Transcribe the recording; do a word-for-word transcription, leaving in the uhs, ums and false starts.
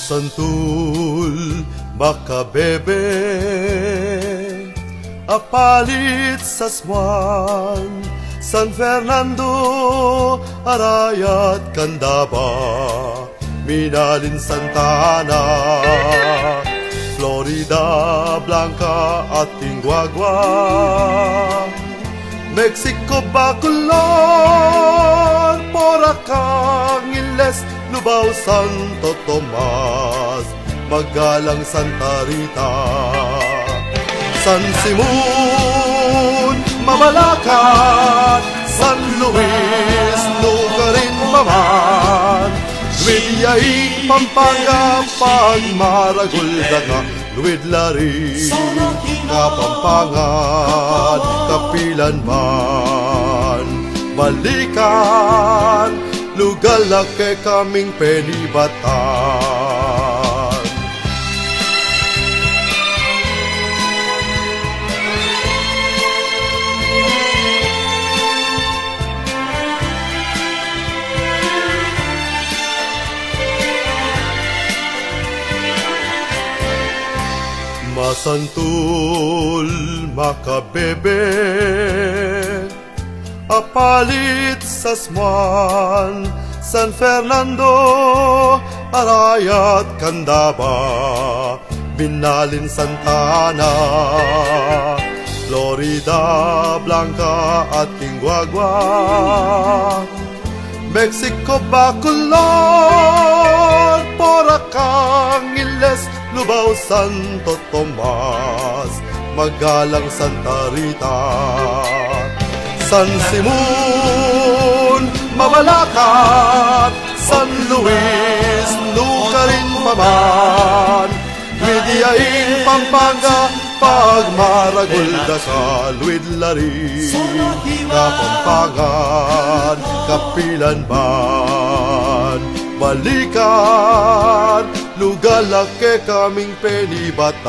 Santul makabebe, apalit Sasmuan, San Fernando, Arayat, Candaba, Minalin, Santa Ana, Florida Blanca at Tinguagua, Mexico, Bacolod, Porac, Angeles, Lubao, Santo Tomas, Magalang, Santa Rita, San Simon, Mabalacat, San Luis, Lugarin, Paman, Luid Yaing, Pampanga, pagmaragul da ka, Luid Larin, Kapampangan, kapilan man, balikan, lugal a kekaming penibatan. Masantul makabebe, apalit Sasmuan, San Fernando, Arayat, Candaba, Minalin, Santa Ana, Florida Blanca at Tinguagua, Mexico, Bacolod, Porac, Angeles, Lubao, Santo Tomas, Magalang, Santa Rita, San Simon, Mabalacat, San Luis, Lugarin, Paman, Luid Yaing, Pampanga, pagmaragul da ka, Luid Larin, Kapampangan, kapilan man, balikan, lugal a kekaming penibatan.